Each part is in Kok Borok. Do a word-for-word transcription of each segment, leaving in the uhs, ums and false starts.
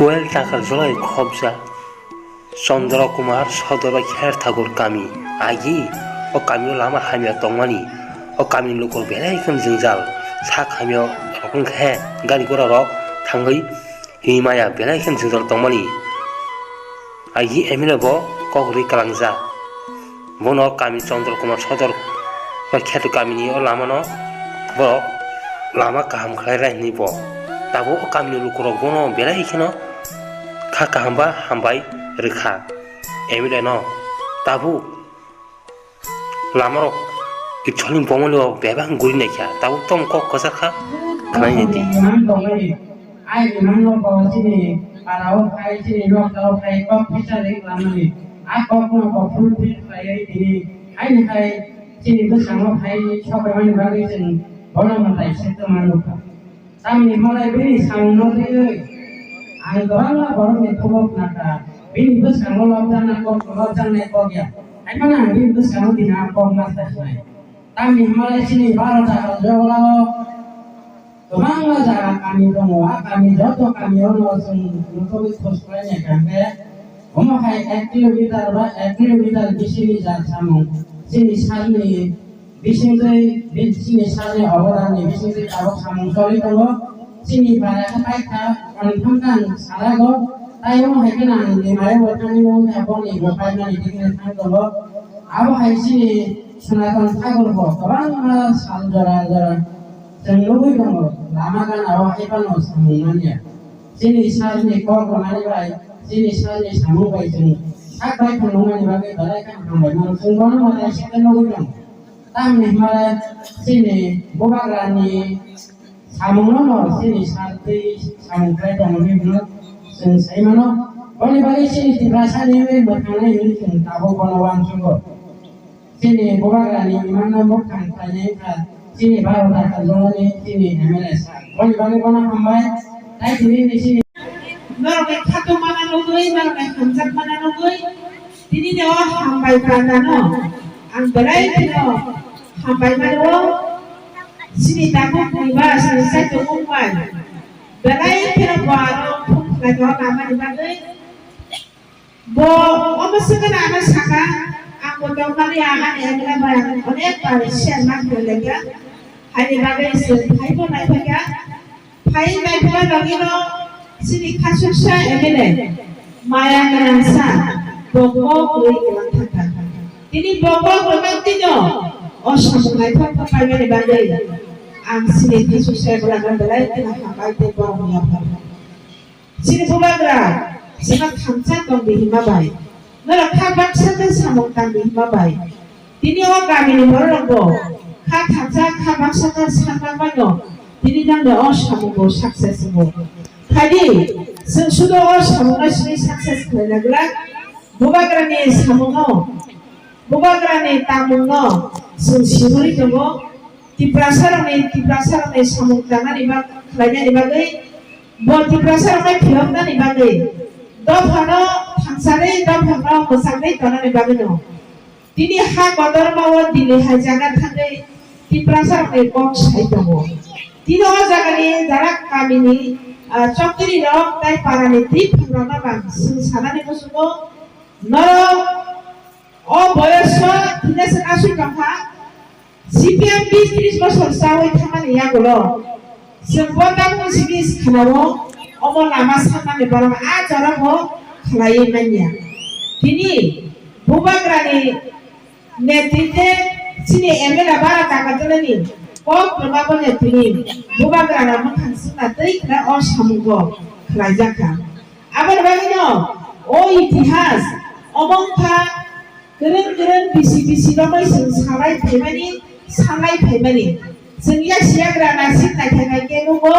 Twelve takar jolai khobja Chandra Kumar Sodor bai Kher Thakur kami. Agi o kamio lama hamya tongmani. O kamini lukurok belai khe jwngjal. Sak hamya rok wngkhe gari gura rok thangwi himaya belai khe jwngjal tongmani. Agi M L A bo kok rwi kwlangjak. Bono kami Chandra Kumar Sodor bai Kheto kamini o lamano borok lama kaham khlai rai hwnwi bo. Tabuk o kamini lukurok bono belai kheno kha kaham ba hambai rwkha M L A no. Tabuk lamarok Itholni bomolio bebak guri naikha. Tabuk tong kok kwchak kha khlai nai di. Ai imang no bo chini para o khai chini nok o khai kok pisa ring lamani. A kok no bo fulfill khlaiwi tini. Aini khai chini bwskango khai sokomani bagwi chwng bono mwtai se tongma nukha. Tamni hwnbai bini samung no twiwi ang kwbangma borokni khobor khnakha. Bini bwskango lobjaknai kok, lobjaknai kok ya. Hai phano ang bini bwskango tini a kok ma sasinai. Tamni hwnbai chini Bharata hajrao kwbangma jaga kami tongo, a kami joto kamio no chwng muchungwi khoj khlainai kha khe, omo hai ek kilometer ba ek kilometer bisini ja samung chini salni bisingtwi, bi-, chini salni obodanni bisingtwi tabuk samung choli tongo. Chini bara khe paikha, ang thangkha ang salago, tai omo hai kheno ang ni mayo bo thangwi mung kha boni bo paimani thikni thang tongo. Abo hai chini Sanatan Thakur bo kwbangma sal jora jora chwng nugwi tongo, lama gana o hai phano samung manya. Chini salni kok rwnani bai, chini salni samung bai chwng sak bai phunukmani bagwi belai khe hambai mano. Chwng bono mwtai se khe nugwi tongo. Tamni hwnba chini bubagrani samungno no chini sal twi samung khlai tongo hinwi chwng sai mano. Boni bagwi chini Tiprasani wngwi mwthangnai hinwi chwng tabuk bono uansukgo. Chini bubagrani imangno mwkhang khlainai wngkha chini Bharata hajrongni chini M L A sir. Boni bagwi bono hambai. Tai tini ni chini norokni khatungmana nugwi, norokni hamjakmana nugwi, tini ni o hambai pandano ang belai kheno hambai mano. Chini tabuk ni ba chini saichung wngbai belai kheno bo ano phung khlai tongo namani bagwi. Bo omo swkang ano saka, ang bo tongmani ang ani M L A bai ang onek bar share ma khlai laikha. Haini bagwi chwng phaibo naiphaikha. Phai naiphaima logino chini khasuksa M L A maya gwnangsa bo kok rwi kwlang thangkha. Tini bo kok rwmantwino o samung naithok paimani bagwi ang chini khasuksa borokno belai kheno hambai tei borokni yaphar. Chini bubagra, chwngno thansa tong di hima bai. Norok kha baksa khe samung tang di hima bai. Tini o kamini bororokbo kha thansa, kha baksa khe sanma mano. Tini nangno o samungbo success wngo. Khaidi, chwng sudo o samungno simi success khlaina glak. Bubagrani samungno, bubagrani tangmungno chwng simuri tongo. Tiprasarokni, Tiprasarokni samung tangnani bag-, khlainani bagwi, bo Tiprasarokno phiyoknani bagwi, dophano thangsarwi, dophano mwchangwi tongnani bagwino tini ha kotorma o Delhi hai jaga thangwi Tiprasarokni kok sai tongo. Tini o jagani jarak kamini, ah, choktirirok tai parani twi phangrokno bang chwng sanani muchungo norok o boyoso thwinasa aswk tongkha, C P M bis tris bosor chawi thangmani yagulo chwng bo tabuk simi khanao, omo lama sanmani borok a jorao khlaiwi manya. Tini bubagrani netrite chini M L A bara Dagorjalani kok kwbangma netrite bubagrano mwkhang swngna twi khlai o samungo khlaijakha. Aboni bagwino o itihas omo wngkha kwrwng kwrwng bisi bisi romwi chwng salai phaimani, salai phaimani. Chwng yak siyagra naisik naithai bai khe nugo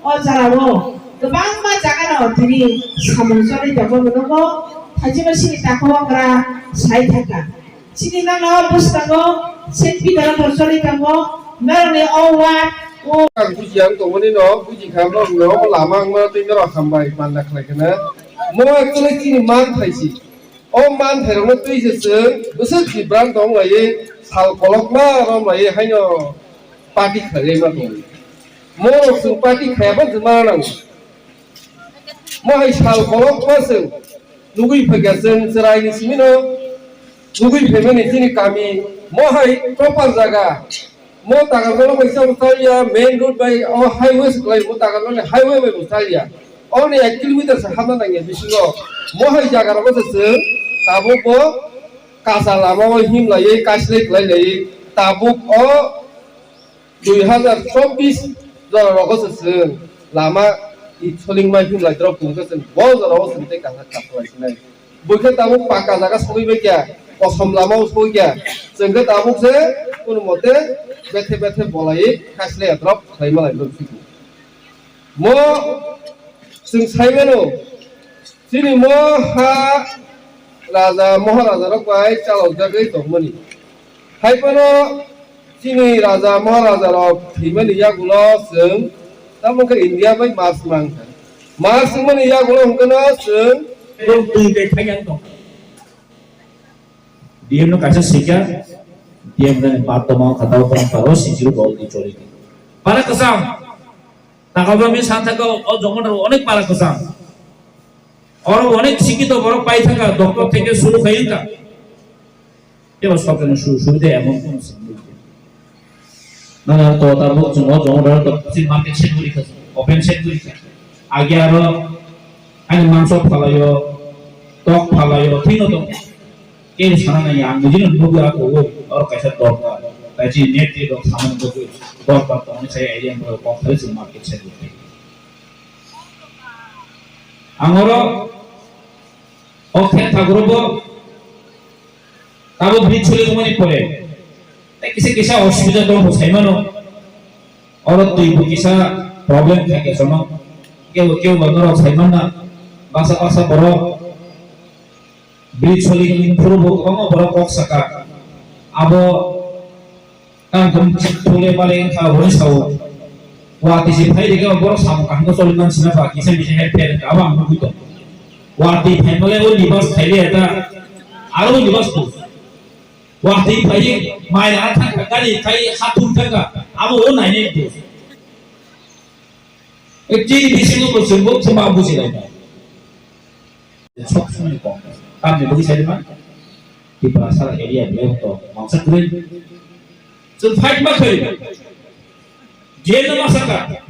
o jorao kwbangma jagano tini samung choli tongmani nugo, thaisima sini takhuk okra sai thangkha. Chini nangno bwskango Saint Peter o choli tongo, norokni o ward o. Ang buji ang tongmani no, buji kha norokno lama wngmano tei norok hambai panda khlai kheno. Mo actually chini man thaisi. O man thairokno twi se chwng bwswk Tripura wng tong laiwi sal kolokma rom laiwi haino party khlaiwi ma tongo. Mo rok chwng party khaiya phano chwng ma nango. Mo hai sal kolok ma chwng nugwi phaikha chwng chwraini simino nugwi phaimani chini kami mo hai proper jaga. Mo Takarjalo bai chamo chaliya, main road bai o highway se kwlai, mo Takarjalo ni highway bai bo chaliya. O ni ek kilometer se hamna nangya bisingo. Mo hai jaga rogo se chwng tabuk bo kacha lama o himlaiwi kaislai kwlai laiwi tabuk o dui hazar chobbish jora rogo se chwng lama i solingma himlai drop tong khe chwng bo jora o chwng tei kacha kap kwlai sinai. Bo khe tabuk paka jaga sogwi bai kya, kosom lama o sogwi kya. Chwng khe tabuk se kono mote bethe bethe bolai kaislai drop khlai malai drop sidi. Mo chwng sai mano, chini mo ha raja maharaja rok bai chalok jagwi tongmani. Hai phano chini raja maharaja rok thwimani yagulo chwng tamo khe India bai Mars mang kha. Mars wngmani yagulo hwnkhe no chwng Twi tei thaigang tong. D M no kaisa sikha, D M ni bat tongma khatao tong paro, sijil bol di choli di. Para kwcham. Takabra mi san thaka o jongmon rok onek para kwcham. Oro onek sikito borok pai thaka, doctor theke suru khai wngkha. Tebo sokeno suru suru de emon kono simi. Nana to tabuk chwng o jongmon rok to si market shed guri kha, open shed guri kha. Agi aro ani mangso phalaio, tok phalaio, thino tong. Kebo sana nai ang nijino nugwi ako o, oro kaisa dorkar. Tai chi net ti dok saman nugwi dorkar tongni sai area mo kok thai si market sai. Ang oro o khe thagro bo tabo bridge choli tongmani pore. Tai kisa kisa osubida dong bo sai mano. Oro twi bo kisa problem khai khe sono. Kebo kebo ba norok sai manna. Basa basa borok. Bridge soli ni phuru bo kwbangma borok kok saka. Abo tang thum thule male wngkha hwnwi sao. Watwi se phai rikhe borok samung kaham khe choli man sina ba kisa misa head pher wngkha abo ang nugwi tongo. Watwi phai male o nibas khaile eta aro o nibas tu. Watwi phai mai na thangkha gari khai hathung thangkha abo o nainai tu. Ekti bisingo bo chwngbo thuma bujilainai. Sok sumni kok. Tamni bagwi saima. Tiprasa area belai to mangsa kwrwi. Chwng fight ma khlai. Je no ma saka.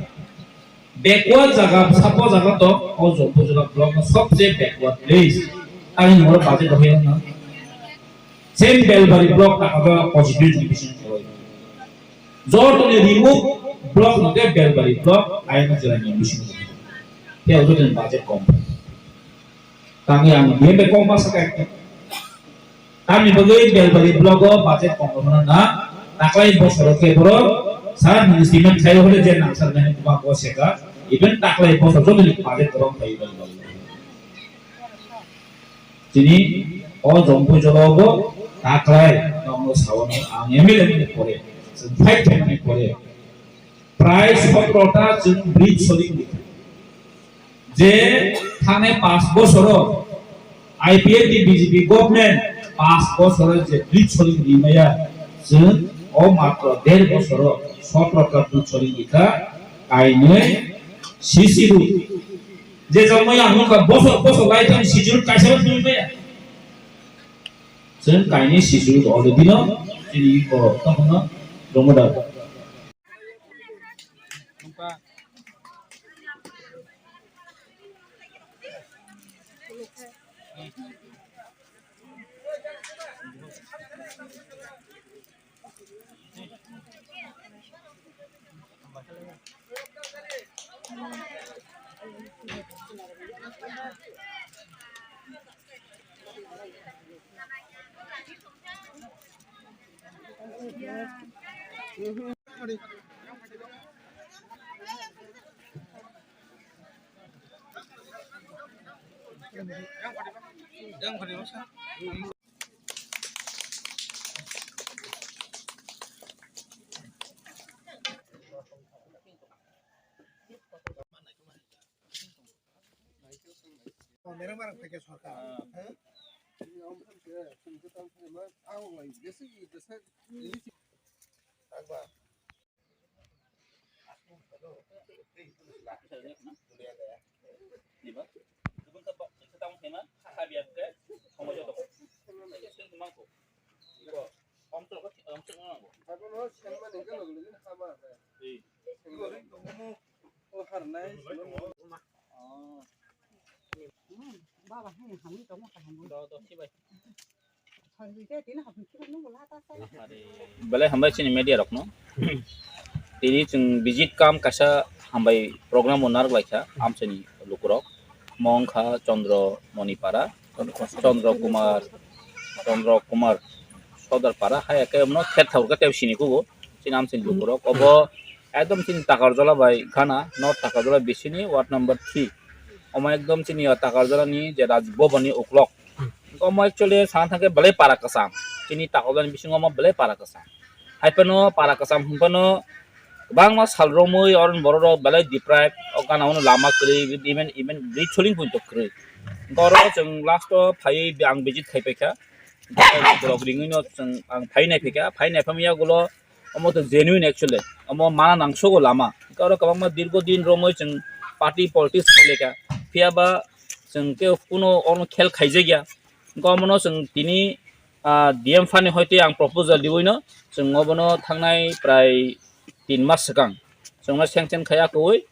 Backward jaga, sapo jaga to, o Jompuijala block no sobse backward place. Ani noro budget rohoi na. Same Belbari block ta kaba constituency division khlai. Jotoni remove block no ke Belbari block ayana jela ni bisingo. Te o jotoni budget kom. Tangwi ang biyang bai kok ma saka ekta. Tamni bagwi Belbari block o budget kom rwmana na taklai bosoro khe borok sara hwnwi statement khai hole je nang sar nai ba ko seka even taklai bosor jotoni budget borok khai Belbari. Chini o Jompuijala o bo taklai nokno sao ang M L A ni pore, chwng fight khaimani pore. Prai sotro ta chwng bridge soli wngkha. Je thane panch bosoro I P F T B J P government panch bosoro je bridge soli wngmaya chwng o matro der bosoro sotro ta bridge soli wngkha kainwi C C road. Je jagmaya ang nukha bosor bosor lai thani sijuru kaisa bo twi maya. Chwng kaini sijuru already no chini ko tamo no romo da. Baba, hai, hamwi tongma kaham bo. Belai hambai chini media rokno. Tini chwng visit kam kaisa hambai program o narwk laikha amchaini lukurok. Mo wngkha Chandra Moni Para, Chandra Kumar, Chandra Kumar Sodar Para, hai khe mano kher thakur khe tei sini kugo chini amchaini lukurok. Obo ekdom chini Takarjala bai gana, North Takarjala bisini ward number three. Omo ekdom chini o Takarjala ni je Raj Bhavan ni uklok. Omo actually sana thangkhe belai para kwcham. Chini Takarjala ni bisingo omo belai para kwcham. Hai phano para kwcham hwn phano kwbangma sal romwi oron borok rok belai deprive, o gana uno lama kwrwi, even, even bridge soling poito kwrwi. Hwnkhe oro chwng last o phaiwi ang visit khai paikha. Borok ringwi no chwng ang phai nai phaikha, phai nai phamya ulo omo to genuine actually. Omo mana nangsogo lama. Hwnkhe oro kwbangma dirgo din romwi chwng party politics khailekha. Phiya ba chwng khe kuno ono khel khaijakya. Hwnkhe omono chwng tini, ah, D M phani hoite ang proposal diwino chwng obono thangnai prai tin mas swkang chwngno sanction khaiya kwui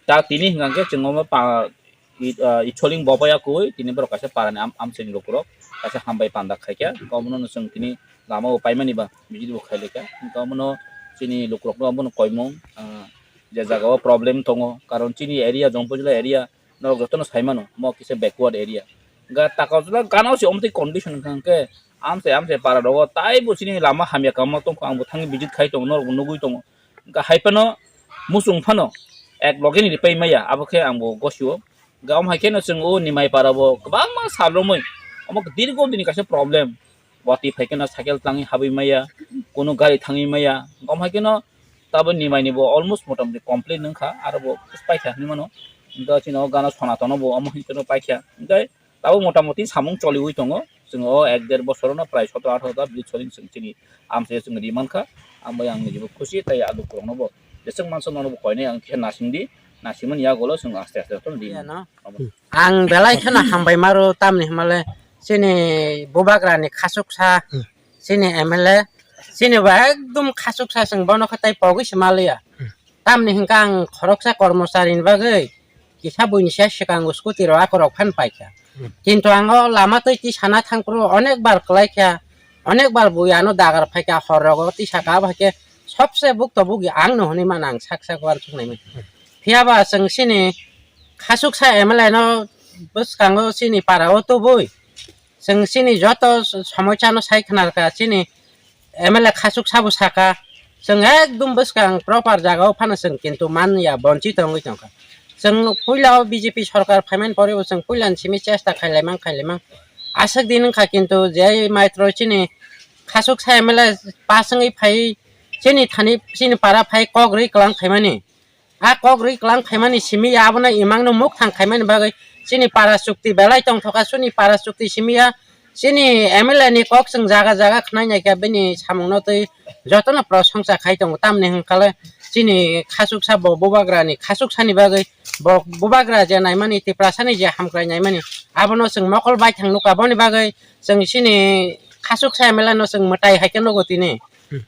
ta tini hwnkhe chwng omo pa-, i-, ah, Icholing bopaya kwui tini borok kaisa parani am-, amchaini lukurok kaisa hambai panda khaikha. Omono chwng tini lama bo paimani ba visit bo khailekha. Omono chini lukurokno omono koimung, ah, je jaga o problem tongo, karon chini area Jampui jila area norok jotono saimano, mo kisa backward area. Ga Takarjala gana se omtwi condition hwnkha hwnkhe, amse amse para rogo taibo chini lama hamya kama tongkha, angbo thangwi visit khai tongo, norokbo nugwi tongo. Hwnkha hai phano muchung phano ek loge ni ripai maya, abo khe angbo gosio. Hwnkha omo hai kheno chwng o Nimai para bo kwbangma sal romwi omo dirgo dini kaisa problem. Watwi phai kheno cycle tangwi habwi maya, kunu gari thangwi maya. Omo hai kheno tabo Nimai ni bo almost motamoti complete wngkha, aro bo paikha hinwi mano. Hwnkhe chini o gana Sonaton o bo omo hinwi kheno paikha. Hwnkhe tabo motamoti samung choliwi tongo. Chwng o ek der bosorono prai sotoro atharo ta bridge soling chwng chini amchai chwng ri mankha. Ang bai ang nijibo khusi tei a lukurokno bo jeswk mansa nono bo koinai ang khe nasing di, nasingmani yagulo chwng aste aste jotono ri mano. Ang belai kheno hambai maro, tamni hwnmale chini bubagrani khasuksa, chini M L A, chini bo ekdom khasuksa, chwng bono khe tai pogwi se maliya. Tamni hwnkhe ang khoroksa kormocharini bagwi kisa buini sia swkango scooty rok akorok phan paikha. Kintu ang o lama twi tisana thangphuru onek bar kwlaikha, onek bar bui ano dagar phaikha, hor rogo tisaka, abo hai khe sobse bukto bugi angno hwnwi mano ang sak sak uansuk naimani. Phiya ba chwng chini khasuksa M L A no bwskango chini para o tubui chwng chini joto somosya no sai khna rwkha, chini M L A khasuksa bo saka, chwng ekdom bwskang proper jaga o phano chwng kintu man ya, bonchito wngwi tongkha. Chwng puila o B J P sorkar phaimani pore bo chwng puila ni simi chesta khailaimang khailaimang aswk din wngkha, kintu je maitro chini khasuksa M L A pass wngwi phai chini thani chini para phai kok rwi kwlang phaimani. A kok rwi kwlang phaimani simi ya, abono imangno mukthang khaimani bagwi chini para chukti belai tongthoka, chini para chukti simi ya. Chini M L A ni kok chwng jaga jaga khwnai naikha, bini samungno twi jotono prosongsa khai tongo. Tamni hwnkhe chini khasuksa bo bubagrani khasuksani bagwi, bo bubagra je naimani, Tiprasani je hamkrai naimani, abono chwng mokol baithang nukha. Boni bagwi chwng chini khasuksa M L A no chwng mwtai hai khe nugo tini.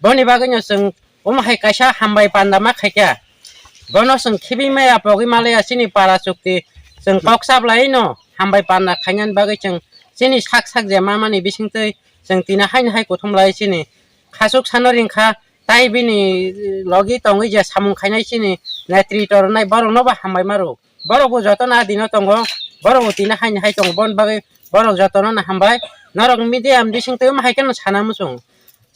Boni bagwino chwng Omo hai kaisa hambai panda ma khaikha. Bono chwng khibwi maya pogwi malaya chini para chukti. Chwng kok chaplaino hambai panda khainani bagwi chwng chini sak sak je mamani bisingtwi chwng tini haino hai kuthum lai chini khachuk sano ringkha. Tai bini logi tongwi je samung khainai chini netrito rwnai borokno bo hambai maro. Borok bo jotono adino tongo, borok bo tini haino hai tongo, boni bagwi borok jotono no hambai. Norok media ni bisingtwi omo hai kheno sana muchung.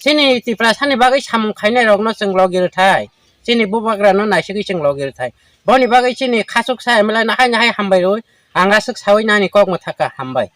Chini Tiprasani bagwi samung khainai rokno chwng logi rwthai, chini bubagrano naisigwi chwng logi rwthai. Boni bagwi chini khachuksa M L A no haino hai hambai rwi, ang aswk sawi nani kok mwthakha, hambai.